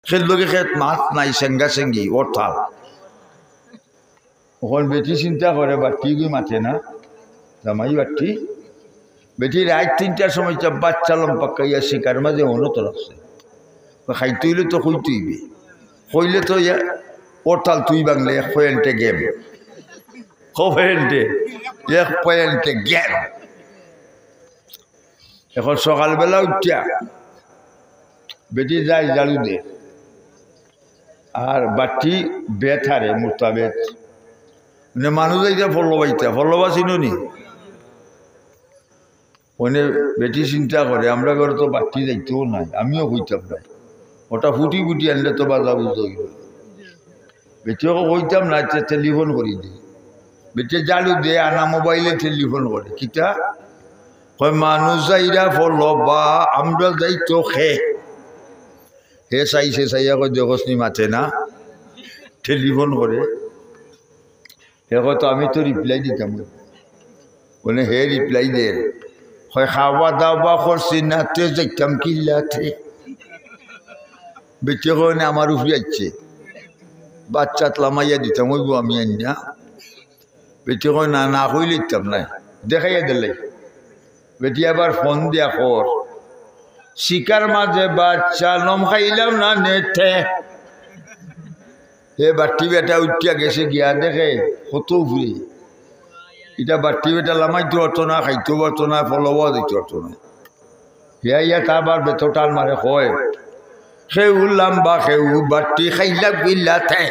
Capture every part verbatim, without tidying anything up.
খেত লগে খেত, মাত নাই, সেঙ্গা সেঙ্গি, হরতাল। অখন বেটি চিন্তা করে, বাট্টি গই মাতে না, জামাই বাট্টি। বেটি রাইত তিনটার সময় তা বাচ্চা লম্পাক্কা ইয়া শিকার মাঝে অনতর আছে। তো খাইতে অইলে তো কইতে অইবে, কইলে তো ইয়া হরতাল তুই বাংলে এক পয়েন্টে গেম, ক পয়েন্টে, এক পয়েন্টে গেম। এখন সকালবেলা উঠিয়া বেটি যায় ঝাড়ু দে, আর বাট্টি বেত হারে, মুর্তা বেত। মানে মানুষ যাইতা ফল্লবাইতা, ফল্লবা চিনো নি? মানে বেটি চিন্তা করে, আমরা ঘরে তো বাট্টি যাইতেও নাই, আমিও কইতাম নাই, ওটা ফুটি ফুটি আনলে তো বাজা বুঝতে অইব। বেটিও কইতাম না, আচ্ছা টেলিফোন করি দি। বেটি ঝাড়ু দে, আনা মোবাইলে টেলিফোন করে, কিতা কয়, মানুষ যাইরা ফল্লবা, আমরা যাই তো খে। হে চাইছে, চাইয়া কয়, দেখোস নি মাতে না, টেলিফোন করে। হে কয়, তো আমি তো রিপ্লাই দিতাম। বলে, হে রিপ্লাই দের, কয়, খাওয়া দাওয়া করছি না, তে যাইতাম কিল্লাতে। বেটি কয়, না, আমার উপরে আইছে, বাচ্চাত লামাইয়া দিতাম, অইব আমি আইনা। বেটি কয়, না, না কইলে দিতাম নাই, দেখাইয়া দিলাই। বেটি আবার ফোন দিয়া কর, শিকার মাঝে বাচ্চা লম খাইলাম না নেতে। হে বাট্টি বেটা উঠিয়া গেছে গিয়া দেখে কত উপরে। এটা বাট্টি বেটা লামাইতে পারতো না, খাইতেও পারতো না, ফল্লবাও দিতে পারতো না। হে আইয়া তা আবার বেতর টান মারে কয়, খেউ লাম্বা খেউ বাট্টি খাইলা বিল্লাতে।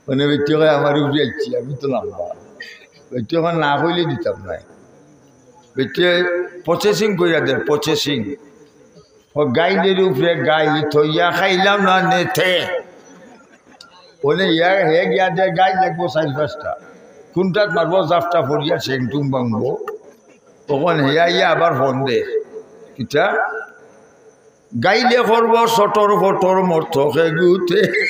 মানে বেটি কয়, আমার উপরে আইছি, আমি তো লাম্বা। বেটি কয়, না কইলে দিতাম নাই। বেটি প্রসেসিং কইরা দের, প্রসেসিং। ও গাইলের উপরে গাইল থইয়া খাইলাম না নেতে। ওনে ইয়া হে গিয়া দে গাইল লাগবো চাইর পাঁচটা। কোনটাত মারবো জাফটা ফড়িয়া সেংটুং ভাঙবো। তখন হেয়া ইয়া আবার ফোন দে। কিতা? গাইলে করবো সটর ফটর মর্ত খেগুতে।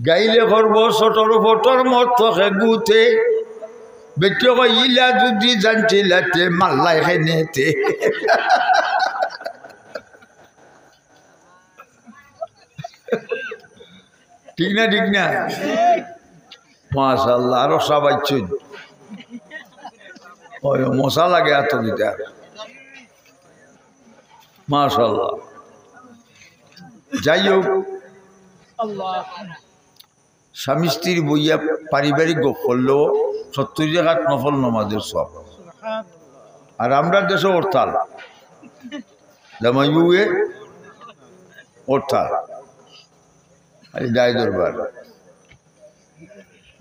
গাইলে করবো সটর ফটর মর্ত খেগুতে। বেটি কয়, ইলা যদি জানছিলাতে মাল্লাই খেনেতে। ঠিক না, ঠিক না? মাশাআল্লাহ, আরো সবাই চুন। ওই মশা লাগে এত দিতে আর। মাশাআল্লাহ। যাই হোক, স্বামী স্ত্রীর বইয়া পারিবারিক গপ করলেও সত্তর রাকাত নফল নামাজের সওয়াব। আর আমরা দেশে হরতাল, জামাই বউয়ে হরতাল, খালি দায় দরবার।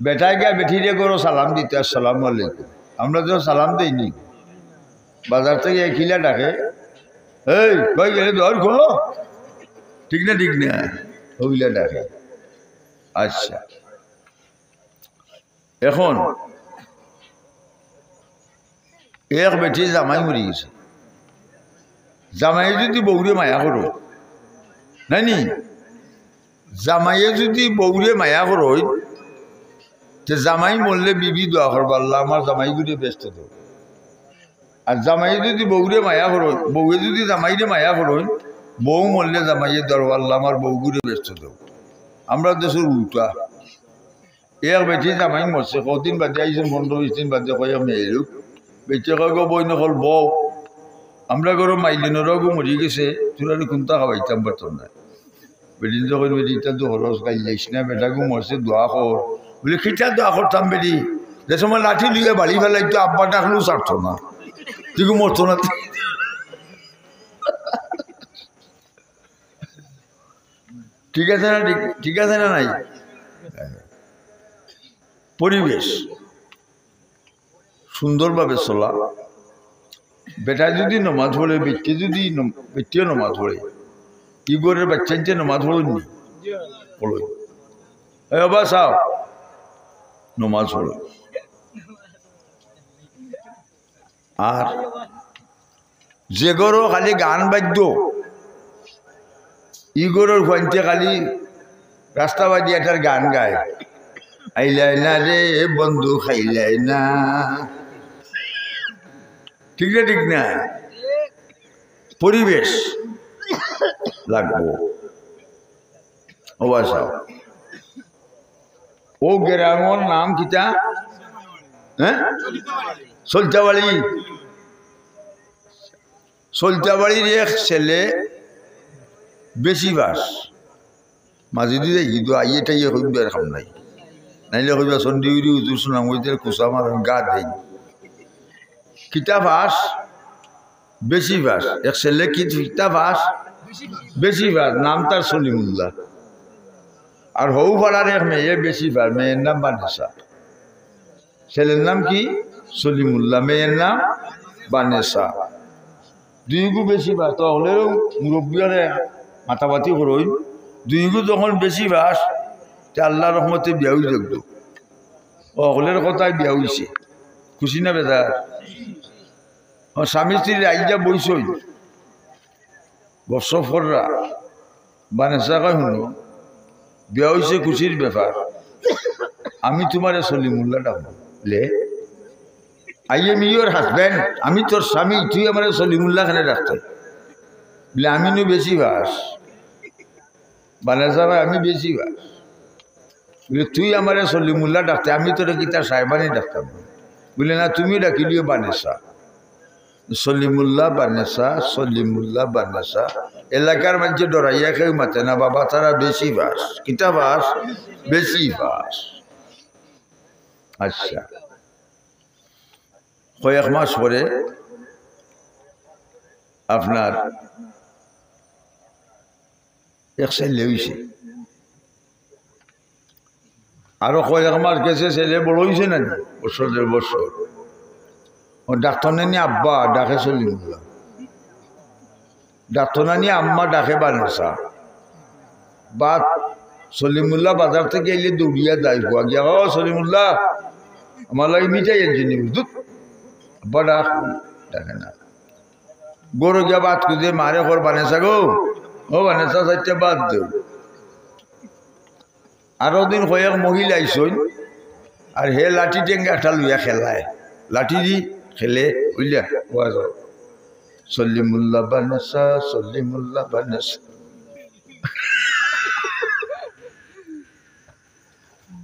বেটায় গিয়া বেটিরে ঘরো সালাম দিতে, "আসসালামু আলাইকুম।" আমরা তো সালাম দেইনি। বাজার থেকে এক কিলা ডাকে, "এই, কই গেলে দর খো?" ঠিক না, ঠিক না? ওইলা ডাকে। আচ্ছা, এখন এক বেটি জামাই মরি গেছে। জামাই যদি বউরে মায়া করো, নানি? জামাইয়ে যদি বউরে মায়া করইন, তে জামাই মরলে বিবি দোয়া করবা, "আল্লাহ, আমার জামাইগুরে বেহেস্ত দেও।" আর জামাইয়ে যদি বউরে মায়া করইন, বউয়ে যদি জামাইরে মায়া করইন, বউ মরলে জামাইয়ে দোয়া করবা, "আল্লাহ, আমার বউগুরে বেহেস্ত দেও।" আমরা দেশর উল্টা। এক বেটি জামাই মরছে, কদিন বাদে আইছইন, পনেরো বিশ দিন বাদে কয়, "মেয়েরও।" বেটি কয়, "গো বইন অকল বও, আমরা ঘরো মাইলিনর গু মরি গেছে, তোরারে কুন্তা খাওয়াইতাম পারতাম না।" বেটিন যখন বেটি, "ইতা তো খরচ গাইলাইস না, বেটা গু মরছে, দোয়া কর।" বলে, "কিতা দোয়া করতাম বেটি? যে সময় লাঠি লইয়া বাড়ি ফেলাইতো, আব্বা ডাকলেও ছাড়তো না, তুই গু মরতো না।" ঠিক আছে না? ঠিক, ঠিক আছে না নাই? পরিবেশ সুন্দরভাবে চলা। বেটায় যদি নমাজ পড়ে, বেটিয়ে যদি নম-, বেটিয়েও নমাজ পড়ে, ই ঘরর বাচ্চাইন্তে নমাজ পড়ইন নি? পড়ইন। এ বাবা চাও, নমাজ পড়ইন। আর যে ঘরো খালি গান বাদ্য, ই ঘরর ফুয়াইন্তে খালি রাস্তাবাদি এটার গান গায়, "আইলায় না রে বন্ধু, খাইলায় না।" ঠিক না, ঠিক না? পরিবেশ লাগবো। ও বাসাও, ও গ্রামর নাম কিতা? হ্যাঁ, সলতাবাড়ি। সলতাবাড়ির এক ছেলে বেশি বাস। মাঝে দিয়ে যাই কিন্তু আইয়ে টাইয়ে কইবার কাম নাই। নাইলে কইবা সন্ডি উড়ি হুজুর সুনাম হইতে কুসা মারন গা দেই। কিতা বাস? বেশি বাস। এক ছেলে কি কিতা বাস? বেশি বাস। নাম তার সলিমুল্লাহ। আর হউ পাড়ার এক মেয়ে বেশি বাস, মেয়ের নাম বানেসা। ছেলের নাম কি? সলিমুল্লাহ। মেয়ের নাম বানেসা। দুইগু বেশি বাস, তো হকলেরও মুরব্বিয়ারে মাতামাতি করইন। দুইগু যখন বেশি বাস, তে আল্লাহর রহমতে বিয়া অই যাইতো। ও হকলের কথায় বিয়া অইছে। খুশি না বেজার? ও স্বামী স্ত্রী রাইজা বইছইন। গফসফ কররা। বানেসা কয়, "হুনো, বিয়া অইছে খুশির ব্যাপার। আমি তুমারে সলিমুল্লাহ ডাকমু।" লে, "I am your husband, আমি তোর স্বামী, তুই আমারে সলিমুল্লাহ কেনে ডাকতে?" বলে, "আমি নু বেশি বাস।" বানেসা কয়, "আমি বেশি বাস।" বলে, "তুই আমারে সলিমুল্লাহ ডাকতে, আমি তোরে কিতা সাহেবানি ডাকতাম?" বলে, "না, তুমি ডাকিলিও বানেসা।" সলিমুল্লাহ বানেসা, সলিমুল্লাহ বানেসা। এলাকার মাঝে ডরাইয়া কেউ মাতে না, বাবা, তারা বেশি বাস। কিতা বাস? বেশি বাস। আচ্ছা, কয়েক মাস পরে আপনার এক ছেলে অইছে। আরো কয়েক মাস গেছে, ছেলে বড় অইছে না নি? বছর, দেড় বছর। ও ডাকতো না নি আব্বা, ডাকে সলিমুল্লাহ। ডাকতো না নি আম্মা, ডাকে বানেসা। বাদ সলিমুল্লাহ বাজার থাকি আইলে দৌড়িয়া যায়, ফুয়া গিয়া, "ও সলিমুল্লাহ, আমার লাগি মিঠাই আনছো নি?" দুত, আব্বা ডাক, ডাকে না। ঘরো গিয়া বাদ খুঁজে মারে কর, "বানেসা গো, ও বানেসা, চাইরটা বাদ দেও।" আরো দিন কয়েক মহিলা আইছইন, আর হে লাঠি টেঙ্গা একটা লইয়া খেলায়, লাঠি দি খেলে, বুঝলা? ওয়াজ হয়। সলিমুল্লাহ বানেসা, সলিমুল্লাহ বানেসা।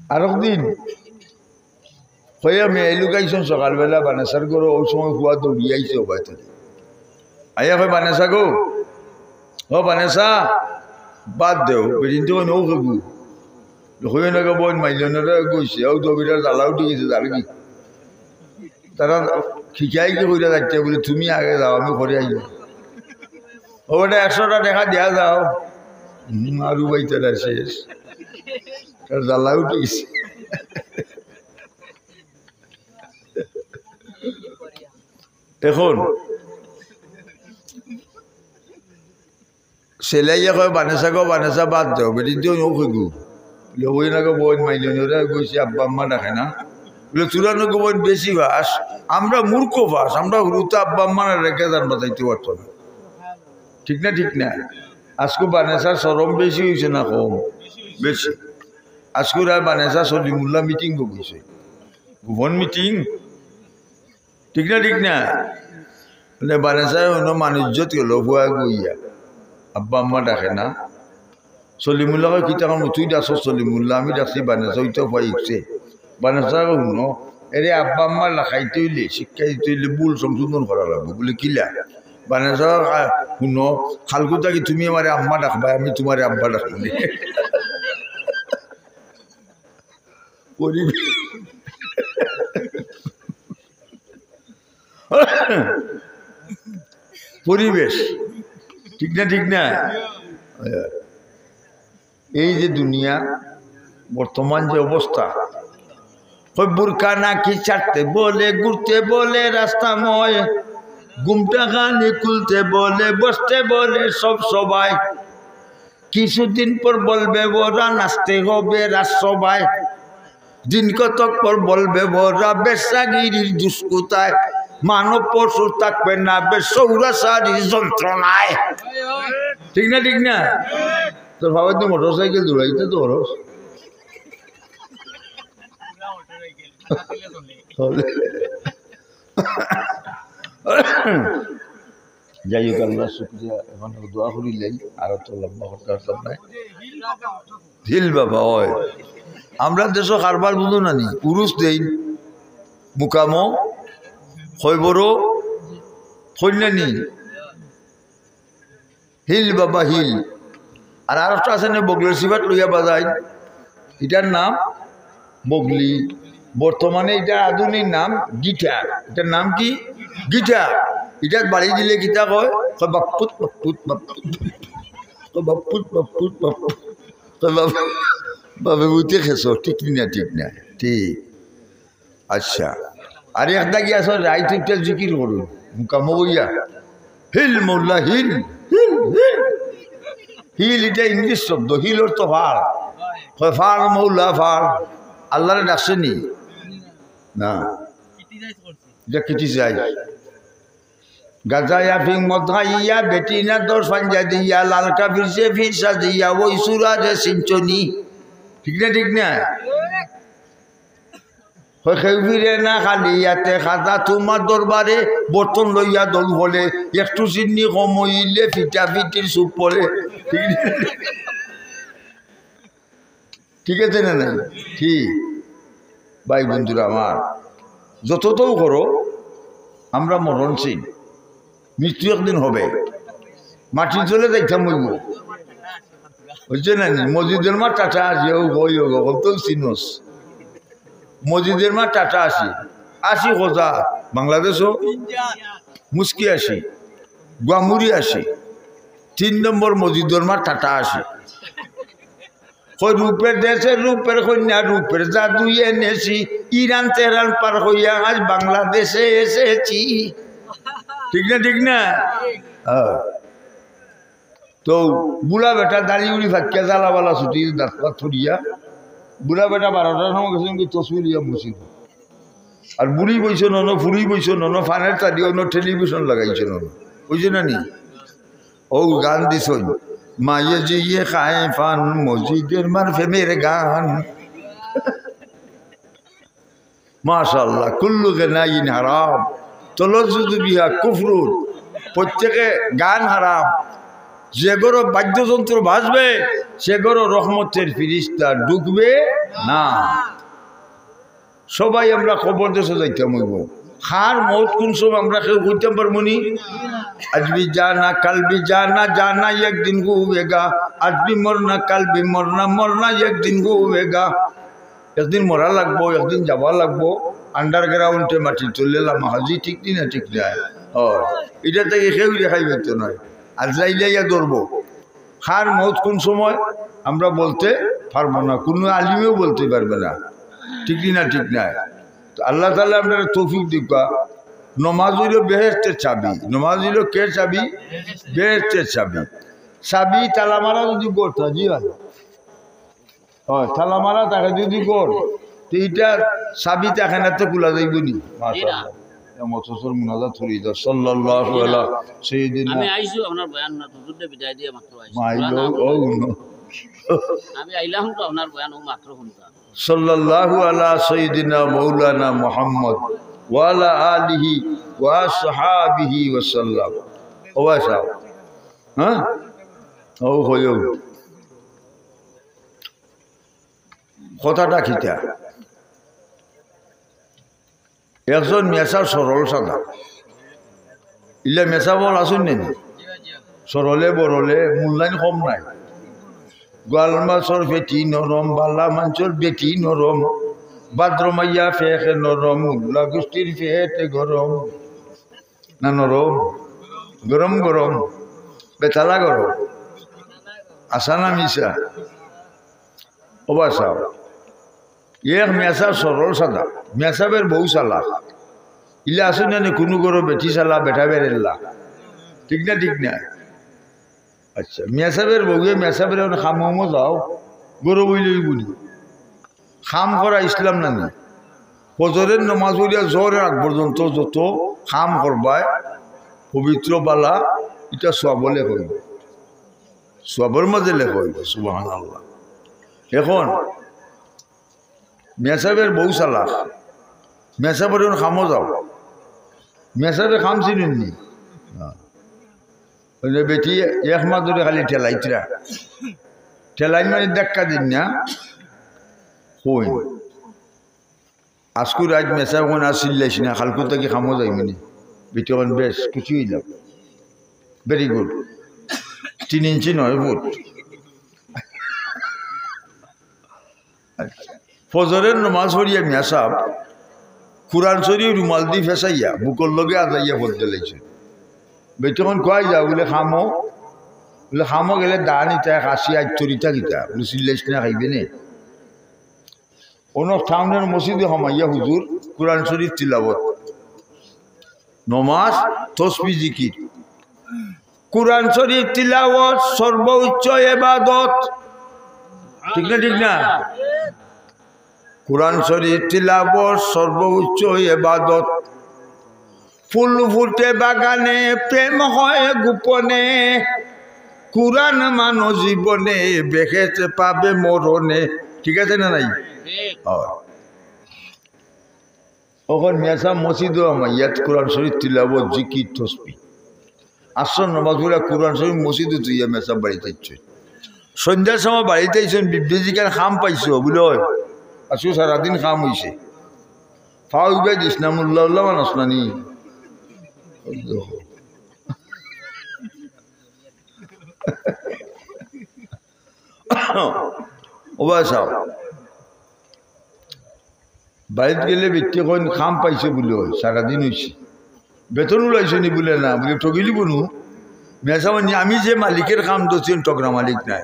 আরক দিন কইয়া মেয়ে লুকাইছইন সকালবেলা বানেসার ঘরো, ওই সময় ফুয়া দৌড়িয়া আইছে ওবায় থাকি। আইয়া কয়, "বানেসা গো, ও বানেসা, বাদ দেও, বেটিন্তে কই নৌ খেগু।" কইও না গো বইন, মাইলনরা গইছে, ও দবিরার জ্বালা উঠি গেছে, জানো কি? তারা খিচাই কি কইরা যাচ্ছে, বলে, "তুমি আগে যাও, আমি ঘরে আইও।" ও বেটা, একশোটা টেকা দিয়া যাও। হুম, আর উবাইতে না শেষ। তার জ্বালা উঠি গেছে। এখন ছেলে আইয়া কয়, "বানেসা গো, বানেসা বাদ দেও, বেটিন্তে কই নৌ খেগু।" বলে, "ওই না গো বইন, মাইলনরা গইছে, আব্বা আম্মা ডাকে না।" বলে, "তোরা না গো বইন বেশি বাস, আমরা মূর্খ বাস, আমরা হুরুতা আব্বা আম্মা না রেখে যান বাঁচাইতে পারতো না।" ঠিক না, ঠিক না? আজকে বানেসার শরম বেশি অইছে না কম? বেশি। আজকে রায় বানেসা সলিমুল্লাহ মিটিং গইছে, গোপন মিটিং। ঠিক না, ঠিক না? মানে বানেসায় অন্য মানুষ ইজ্জত গেল, ফুয়া গইয়া। আব্বা আম্মা ডাকে না। সলিমুল্লাহ কয়, "কিতা কাম তুই ডাকছস সলিমুল্লাহ, আমি ডাকছি বানেসা, ওইটা ফুয়া ইকছে।" বানেসা কয়, "হুনো, এরে আব্বা আম্মা লাখাইতে অইলে, শিক্ষা দিতে অইলে ভুল সংশোধন করা লাগবো।" বলে, "কিলা?" বানেসা কয়, "আ, হুনো, কালকু থাকি তুমি আমারে আম্মা ডাকবায়, আমি তুমারে আব্বা ডাকমু।" পরিবেশ। পরিবেশ। ঠিক না, ঠিক না? এই যে দুনিয়া, বর্তমান যে অবস্থা, কই বুরকা নাকি ছাড়তে বলে, ঘুরতে বলে রাস্তাময়, ঘুমটা খানি খুলতে বলে, বসতে বলে সব সবাই। কিছুদিন পর বলবে ওরা নাচতে হবে রাজসভায়। দিন কতক পর বলবে ওরা বেশ্যাগিরির দুষ্কৃতায়। মানব পশু থাকবে না বেশ সৌরাচারীর যন্ত্রণায়। ঠিক না, ঠিক না? তোর বাবার তো মোটরসাইকেল দৌড়াইতে তো হলো। যাই হোক, আল্লাহ শুক্রিয়া, এখন দোয়া করিলাই, আর তো লম্বা কথা নাই। হিল বাবা, অয়। আমরা দেশো কারবার বুঝো না নি, উরুস দেইন, মুকামো, খৈবরো, কইন্যা নি। হিল বাবা, হিল। আর আরেকটা আছে না, বগলের সিফাত লইয়া বাজায়, ইটার নাম বগলি। বর্তমানে ইটার আধুনিক নাম গিটার। ইটার নাম কি? গিটার। ইটাত বাড়ি দিলে কিতা কয়? কয় বাপ্পুত, বাপ্পুত, বাপ্পুত। কয় বাপ্পুত, বাপ্পুত, বাপ্পুত। কয় বাপ-, বাবে বুঝতে খেছো, ঠিক না, ঠিক না, ঠিক। আচ্ছা, আর একটা কি আছে, রাইত উঠে জিকির করুন, মুকামো বইয়া, "হিল মৌলা হিল, হিল, হিল।" হিল ইটা ইংলিশ শব্দ, হিল অর্থ ফাড়। কয়, "ফাড় মৌলা ফাড়।" আল্লাহরে ডাকছে নি? না। ইটা কিটি চাই? গাজা ইয়া ফিং মদ খাইয়া, বেটি না দশ পাঞ্জা দিয়া, লাল কাফির সে ফির সাজিয়া, ওই সুরা যে সিঞ্চনি। ঠিক না, ঠিক না? কয়, "কেউ ফিরে না খালি আতে, খাজা তোমার দরবারে, বর্তন লইয়া দল বলে, একটু চিনি কম হইলে ফিটা ফিটির সুপ পড়ে।" ঠিক না? ঠিক আছে না নাই? ঠিক। ভাই বন্ধুরা আমার, যতটাও করো, আমরা মরণশীল, মৃত্যু একদিন হবে। মাটির তলে যাইতাম হইব, বুঝছে না নি? মসজিদের মা টাটা আছে, ও গই ও গো, তো চিনস। মসজিদের মা টাটা আছে, আশি খোঁজা, বাংলাদেশও মুস্কি আশি, গুয়ামুরি আশি, তিন নম্বর মসজিদের মা টাটা আশি। কই রূপের দেশে রূপের কন্যা, রূপের জাদু এনেছি, ইরান তেহরান পার হইয়া আজ বাংলাদেশে এসেছি। ঠিক না, ঠিক না? হ্যাঁ। তো বুড়া বেটা দাড়ি উড়ি ফাঁকিয়া জ্বালা বালা ছুটি দাঁত পাত ছুটিয়া বুড়া বেটা বারোটার সময় গেছে কি তসবি লিয়া মসজিদ। আর বুড়ি বইছে নন, ফুড়ি বইছে নন, ফানের তালি অন্য টেলিভিশন লাগাইছে নন, বুঝছে না নি? ও গান দিছইন, "মায়ে জিয়ে খায় ফান, মসজিদের মার প্রেমের গান।" মাশাআল্লাহ, কুল্লু গানাইন হারাম, তলজ্জুজু বিহা কুফরুন। প্রত্যেকে গান হারাম। যে ঘরো বাদ্যযন্ত্র বাজবে, সে ঘরো রহমতের ফিরিস্তা ঢুকবে না। সবাই আমরা কবর দেশে যাইতাম হইব। কার মউত কোন সময় আমরা কেউ কইতাম পারবো নি? আজ ভি জানা, কাল ভি জানা, জানা একদিন হোগা। আজ ভি মরনা, কাল ভি মরনা, মরনা একদিন হোগা। একদিন মরা লাগবো, একদিন যাওয়া লাগবো। আন্ডারগ্রাউন্ডে মাটি তুললে লামা হাজি, ঠিক নি না? ঠিক না? ও, ইটা থাকি কেউ রেহাই পাইতো নায়। আজরাইলে ইয়া ধরবো। কার মউত কোন সময় আমরা বলতে পারবো না, কোনো আলিমেও বলতে পারবে না। ঠিক কি না? ঠিক না? তো আল্লাহ তাআলা আপনারা তৌফিক দিবা। নমাজ হইল বেহেশতের চাবি। নমাজ হইল কে চাবি? বেহেশতের চাবি। চাবি তালা মারা যদি করতা, জি হয়। হয়, তালা মারা থাকে যদি ঘর, তো ইটার চাবি থাকে না তো খোলা যাইব নি? মাশাআল্লাহ। এ মতসর মুনাজাত করি দাও। সাল্লাল্লাহু আলা সাইয়্যিদিনা আমি আইছি আপনার বয়ান না, হুজুররে বিদায় দিয়ে মাত্র আইছি। মাইলো, বয়ান ও, না। আমি আইলাম তো আপনার বয়ান ও মাত্র শুনতাম। সাল্লাল্লাহু আলা সাইয়্যিদিনা মাওলানা মুহাম্মদ ওয়া আলা আলিহি ওয়া আসহাবিহি ওয়া সাল্লাম। ও ভাই সাহেব, হ্যাঁ? ও হইও। কথাটা কিতা? একজন মেসাব সরল সাদা, ইলা মেসাব অকল আছইন নি? সরলে বরলে মূল্যায়ন কম নাই। গোয়াল মাছর পেটি নরম, বালা মানষর বেটি নরম, ভাদ্র মাইয়া ফেকে নরম, উল্লা গুষ্টির পেটে গরম। না নরম? গরম গরম, বেতালা গরম। আশা না মিশা? ও বা সাহেব, এক মেসাব সরল সাদা, মেসাবের বউ চালাক। ইলা আছইন না নি, কোনো ঘরো বেটি চালা, বেটা বেরেল্লা। ঠিক না, ঠিক না? আচ্ছা, মেসাবের বউয়ে মেসাবের এখন কামো যাও, ঘরো বইলে অইব নি? কাম করা ইসলাম না নি? ফজরের নমাজ পড়িয়া জোহরের আগ পর্যন্ত যত কাম করবায়, পবিত্র বালা, ইটা সওয়াবো লেখা অইব। সওয়াবর মাঝে লেখা অইব, সুবহানাল্লাহ। এখন মেসাবের বউ চালাক, মেসাবের এখন কামো যাও, মেসাবে কাম চিনইন নি? না। অইলে বেটি এক মাস ধরি খালি ঠেলাইতরা। ঠেলাইন মানে ধাক্কা দিন না। কইন। আজকু রাইত মেসাব কইন আর চিল্লাইস না, কালকু থাকি কামো যাইমু নি। বেটি কইন, "বেশ, খুশি অইলাম। Very good।" তিন ইঞ্চি নয় ফুট। ফজরের নমাজ পড়িয়া মেসাব কুরআন শরীফ রুমাল দি ফেসাইয়া বুকর লগে আজাইয়া পড়তে লাগছে। বেটি কইন, "কই যাও?" বলে, "কামো।" বলে, "কামো গেলে দান ইতা, কাশি, আইত্তরিতা কিতা?" বলে, "চিল্লাইস না, খাইবে নে।" অনো টাউনের মসজিদো হামাইয়া হুজুর কুরআন শরীফ তিলাওয়াত, নমাজ, তসবি, জিকির। কুরআন শরীফ তিলাওয়াত সর্বোচ্চ ইবাদত। ঠিক না, ঠিক না? কুরআন শরীফ তিলাওয়াত সর্বোচ্চ ইবাদত। ফুল ফুটে বাগানে, প্রেম হয় গোপনে, কুরআন মানো জীবনে, বেহেশত পাবে মরণে। ঠিক আছে না নাই? অয়। অখন মেসাব মসজিদো হামাইয়া কুরআন শরীফ তিলাওয়াত, জিকির, তসবি। আসর নমাজ পড়িয়া কুরআন শরীফ মসজিদো থইয়া মেসাব বাড়িত আইছে। সন্ধ্যার সময় বাড়িত আইছইন, বিবিয়ে জিকাইন, "কাম পাইছো?" বলে, "অয়।" "আজকু সারাদিন কাম অইছে।" "ফাও উবাই দিস না, মোল্লা উল্লা মানুষ না নি?" ও ভাই সাহেব, বাড়িত গেলে বেটিয়ে কইন, "কাম পাইছো?" বলে, "অয়, সারাদিন অইছে।" "বেতন উলাইছো নি?" বলে, "না।" বলে, "ঠগিলি বনু, মেসাব নি, আমি যে মালিকের কাম ধরছি, অন ঠগরা মালিক নায়।"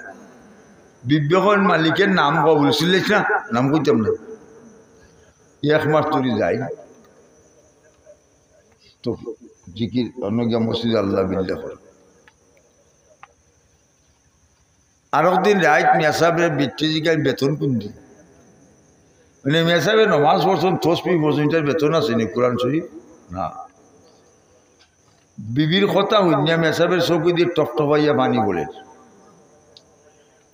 বিবিয়ে কইন, "মালিকের নাম ক।" বলে, "চিল্লাইস না, নাম কইতাম না।" এক মাস ধরি যাই, তো জিকির অনো গিয়া মসজিদে আল্লাহ বিল্লাহ করে। আরক দিন রাইত মেসাবরে বেটিয়ে জিকাইন, "বেতন কুন দিন?" মানে মেসাবে নমাজ পড়ছইন, তসবি পড়ছইন, ইটার বেতন আছে নি? কুরআন শরীফ না। বিবির কথা হুনিয়া মেসাবের চউখেদি টপটপাইয়া পানি পড়ের।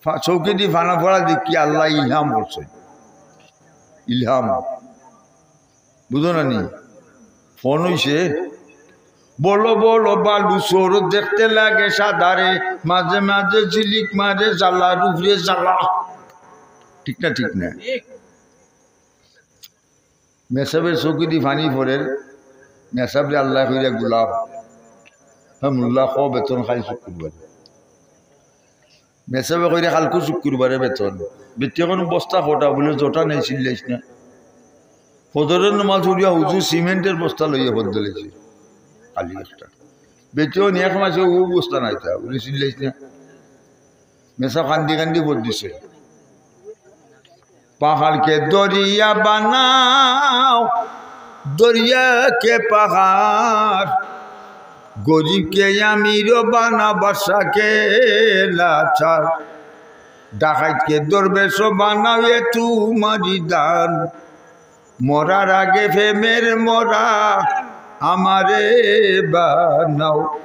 ফা-, চউখেদি পানি পড়া দেখি আল্লায় ইলহাম করছইন। ইলহাম। বুঝো না নি? ফোন অইছে। বড় বড় বালু চর দেখতে লাগে সাদারে, মাঝে মাঝে ঝিলিক মারে জ্বালার উপরে জ্বালা। ঠিক না, ঠিক না? মেসাবের চউখেদি পানি পড়ের, মেসাবরে আল্লায় কইরা, "গোলাম, হে মোল্লা, ক বেতন কাইল শুক্রবারে।" মেসাবে কইরা, "কাইলকু শুক্রবারে বেতন।" বেটিয়ে কইন, "বস্তা কটা?" বলে, "যটা নেই, চিল্লাইস না।" ফজরের নমাজ পড়িয়া হুজুর সিমেন্টের বস্তা লইয়া পড়তে লাগছে, খালি একটা। বেটিয়ে কইন, "এক মাসে ও বস্তা নাইতা।" বলে, "চিল্লাইস না।" মেসাব কান্দি কান্দি পড় দিছে। পাহাড়কে দরিয়া বানাও, দরিয়াকে পাহাড়, গরিবকে আমির বানাও, বাদশাকে লাচার, ডাকাইতকে দরবেশ বানাও, এ তোমারই দান। মরার আগে প্রেমের মরা আমারে বানাও।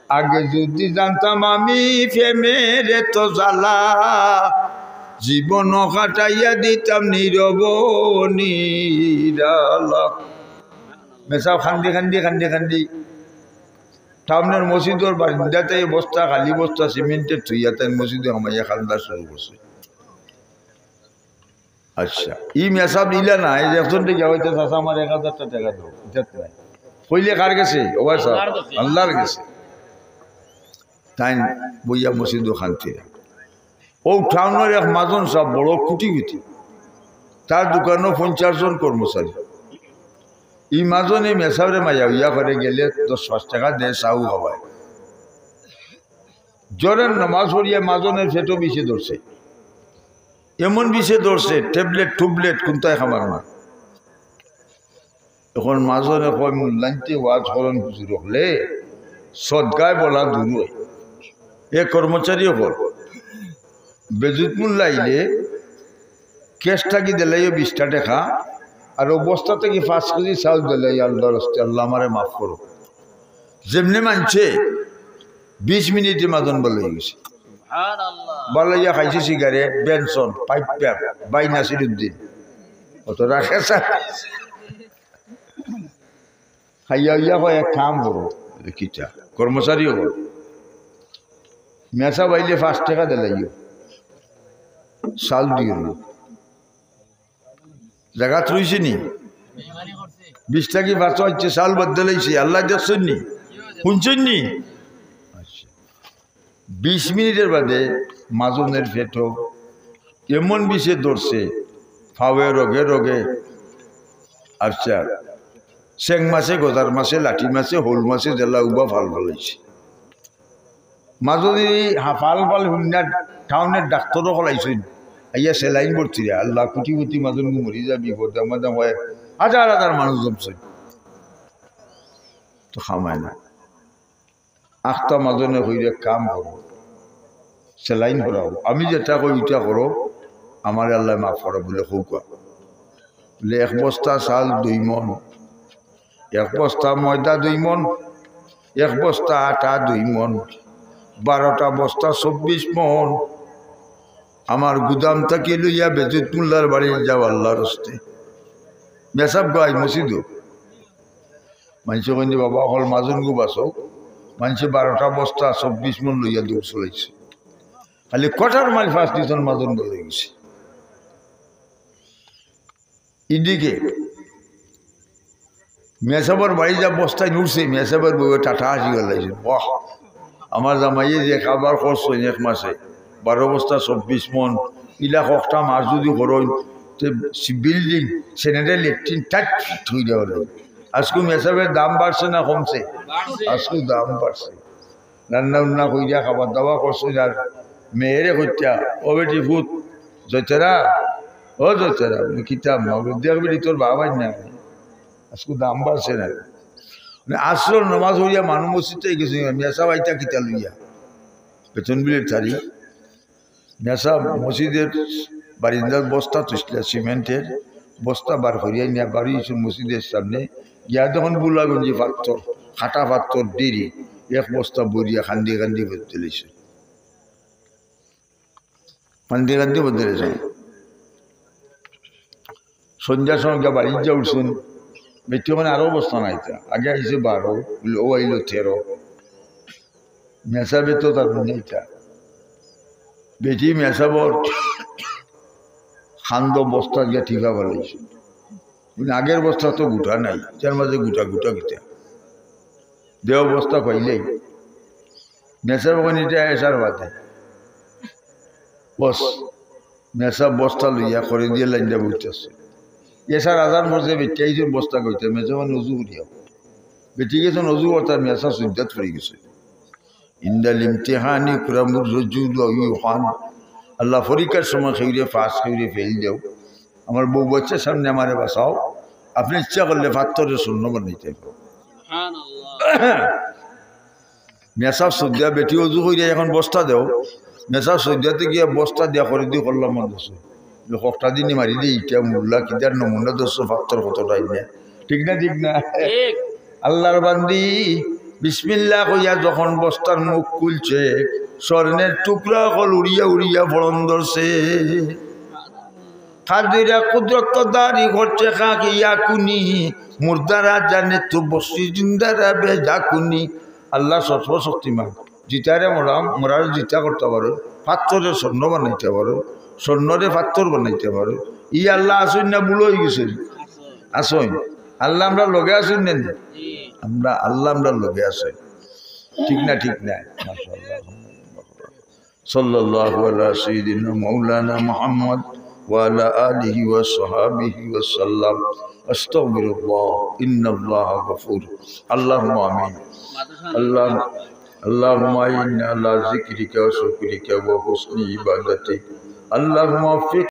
আগে যদি জানতাম আমি প্রেমের এত জ্বালা, জীবন কাটাইয়া দিতাম নীরব নিরালা। মেসাব কান্দি কান্দি, কান্দি কান্দি টাউনের মসজিদর বারিন্দাত বস্তা, খালি বস্তা সিমেন্টের থুইয়া তাইন মসজিদো হামাইয়া কান্দা শুরু করছে। আচ্ছা, ই মেসাব ইলা না, এই যে একজন টেকা হইতে, "চাচা, আমার এক হাজারটা টেকা দেও", ইটা তো নাই। কইলে কার গেছে? ও ভাই সাহেব, আল্লাহর গেছে। আল্লাহর গেছে। তাইন বইয়া মসজিদো কান্দিরা। ও টাউনের এক মাজন সাহেব, বড় কোটিপতি, তার দোকানো পঞ্চাশ জন কর্মচারী। ই মাজনে মেসাবরে মায়া উইয়া করে, গেলে দশ পাঁচ টেকা দেয়, চা-উ খাওয়ায়। জোহরের নমাজ পড়িয়া মাজনের পেটো বিষে ধরছে, এমন বিষে ধরছে, ট্যাবলেট টুবলেট কুনটায় খাবার না। এখন মাজনে কয়, "মুল্লাইন্তে ওয়াজ করইন হুজুর অকলে, সদগায় বলা দূর অয়।" এ কর্মচারী অকল, বেজুত মুল্লা আইলে ক্যাশ থাকি দিলাইও বিশটা টেকা, আর অউ বস্তা থাকি পাঁচ কেজি চাউল দিলাইও, "আল্লাহর ওয়াস্তে, আল্লাহ আমারে মাফ করো।" যেমনে মানছে, বিশ মিনিটে মাজন ভালা অইগেছে। সুবহানাল্লাহ। ভালা অইয়া খাইছে সিগারেট, বেনসন, পাইপ প্যাপ, বাই নাসিরুদ্দিন। অত রাখে স্যার। খাইয়া অইয়া কয়, "এক কাম করো।" "কিতা?" "কর্মচারী অকল, মেসাব আইলে পাঁচ টেকা দিলাইও, চাউল দিও না। জাগাত রইছে নি? বিশ থাকি পাঁচ অইছে, চাউল বাদ দিলাইছে। আল্লায় দেখছইন নি? হুনছইন নি? আচ্ছা। বিশ মিনিটর বাদে মাজনর পেটো এমন বিষে ধরছে, ফাওয়ে রগে রগে। আচ্ছা, চেং মাছে, গজার মাছে, লাঠি মাছে, হউল মাছে যেলা উবা ফাল ফালাইছে। মাজনে হাফাল ফাল হুনিয়া টাউনর ডাক্তর অকল আইছইন, আইয়া সেলাইন ভর্তি রে। আল্লাহ, কুটি কুটি মাজনগু মরি যাবি, বদাম বদাম অয়, হাজার হাজার মানুষ জমছইন, তো খামায় না। আখতা মাজনে কইরে, "কাম করো, সেলাইন করাও, আমি যেটা কই ইটা করো, আমারে আল্লায় মাফ করো" বুলে কউক্কা। বুলে, "এক বস্তা চাউল দুই মণ, এক বস্তা ময়দা দুই মণ, এক বস্তা আটা দুই মণ, বারোটা বস্তা চব্বিশ মণ। আমার গুদাম থাকি লইয়া বেজুত মোল্লার বাড়ি যাও আল্লার ওয়াস্তে।" মেসাব গাই মসজিদো। মানষে কইন যে, "বাবা, অকল মাজনগু বাঁচউক।" মানষে বারোটা বস্তা চব্বিশ মণ লইয়া দৌড় চলাইছে। খালি quarter mile first division মাজনগু লই গেছে। ইদিকে মেসাবর বাড়ি যা বস্তায় নুরছে, মেসাবর বউয়ে টাটা হাসি গলাইছে, "বাহ, আমার জামাইয়ে যে খাবার খরচ অইন এক মাসে, বারো বস্তা চব্বিশ মণ, ইলা কয়টা মাস যুদি করইন, তে সি-, building, sanitary latrine tight fit অই যাওয়া যায়।" আজকু মেসাবের দাম বাড়ছে না কমছে? বাড়ছে। আজকু দাম বাড়ছে। রান্না উন্না কইরা খাবার দাবার করছইন, আর মেয়েরে কইতা, "ও বেটি ফুত, জয়তারা, ও জয়তারা।" বুলে, "কিতা আম্মা?" বুলে, "দেখ বেটি, তোর বাবাই না, আজকু দাম বাড়ছে না।" মানে আসরর নমাজ পড়িয়া মানুষ মসজিদে গেছে, মেসাব আইতা কিতা লইয়া, বেতন বিলের তারিখ। মেসাব মসজিদর বারিন্দাত বস্তা থইছলা, সিমেন্টর বস্তা বার করিয়া নিয়া বাড়ি আইছইন মসজিদর সামনে। গিয়া দেখইন বুলাগঞ্জি পাত্থর, কাটা পাত্থর, ঢিরি, এক বস্তা ভরিয়া কান্দি কান্দি বদলাইছে, কান্দি কান্দি বদলাইছে। সন্ধ্যার সময় গিয়া বাড়িত যা উঠছইন, বেটি অখন আরো বস্তা নাইতা, আগে আইছে বারো, বুলে, ও আইলো তেরো। মেসাবে তো তার মনে ইটা। বেটি মেসাবর খান্দো বস্তা গিয়া টিপা ফালাইছে। বুলে, আগের বস্তা তো গুটা নাই, তার মাঝে গুটা গুটা কিতা? দেও বস্তা পাইলেই। মেসাব কইন, "ইটা এশার বাদে।" বস, মেসাব বস্তা লইয়া করে দিয়া লাইন দিয়া বইতাছে। এশার আজান পড়ছে, বেটি আইছইন বস্তা কইতে, মেসাব কইন, "অজু করিয়া।" বেটি গেছইন অজু করতা, মেসাব সইজদাত পড়ি গেছে। ইন্দাল ইমতিহানি কুরামুর রজুল ওয়া ইউহান। আল্লাহ, পরীক্ষার সময় কেউরে পাস, কেউরে ফেইল দেও। আমার বউ বাচ্চার সামনে আমারে বাঁচাও। আপনে ইচ্ছা করলে পাত্থররে স্বর্ণ বানাইতা পারো। সুবহানাল্লাহ। মেসাব সইজদা, বেটি অজু করিয়া অখন বস্তা দেও। মেসাব সইজদাত গিয়া বস্তা দিয়া করে দি করলাম মন দোষ। কয়টা দিনই মারি দি, ইটা মোল্লা কিদার নমুনা দোষ, পাত্থর কতটা আইনে। ঠিক না, ঠিক না? ঠিক। আল্লাহর বান্দি বিসমিল্লাহ কইয়া যখন বস্তার মুখ খুলছে, স্বর্ণের টুকরা অকল উড়িয়া উড়িয়া পড়ন ধরছে। কাদিরা কুদরত দারি করছে খাকি ইয়া কুনি, মুর্দারা জানে তো বসি জিন্দারা বেজা কুনি। আল্লাহ সর্বশক্তিমান, জিতারে মরাম, মরারে জিতা করতা পারো, পাত্থররে স্বর্ণ বানাইতা পারো, স্বর্ণরে পাত্থর বানাইতা পারো। ই আল্লাহ আছইন না বুড়া অই গেছইন? আছইন। আল্লাহ আমরার লগে আছইন না নি? আমরা আল্লাহ আমরার লগে আছইন। ঠিক না, ঠিক না? মাশাআল্লাহ। সাল্লাল্লাহু আলা সাইয়্যিদিনা মাওলানা মুহাম্মদ ওয়া আলা আলিহি ওয়া সাহবিহি ওয়া সাল্লাম। আস্তাগফিরুল্লাহ, ইন্নাল্লাহা গফুর। আল্লাহুম্মা আমিন। আল্লাহ, اللهم أعني على ذكرك وشكرك وحسن عبادتك. اللهم وفق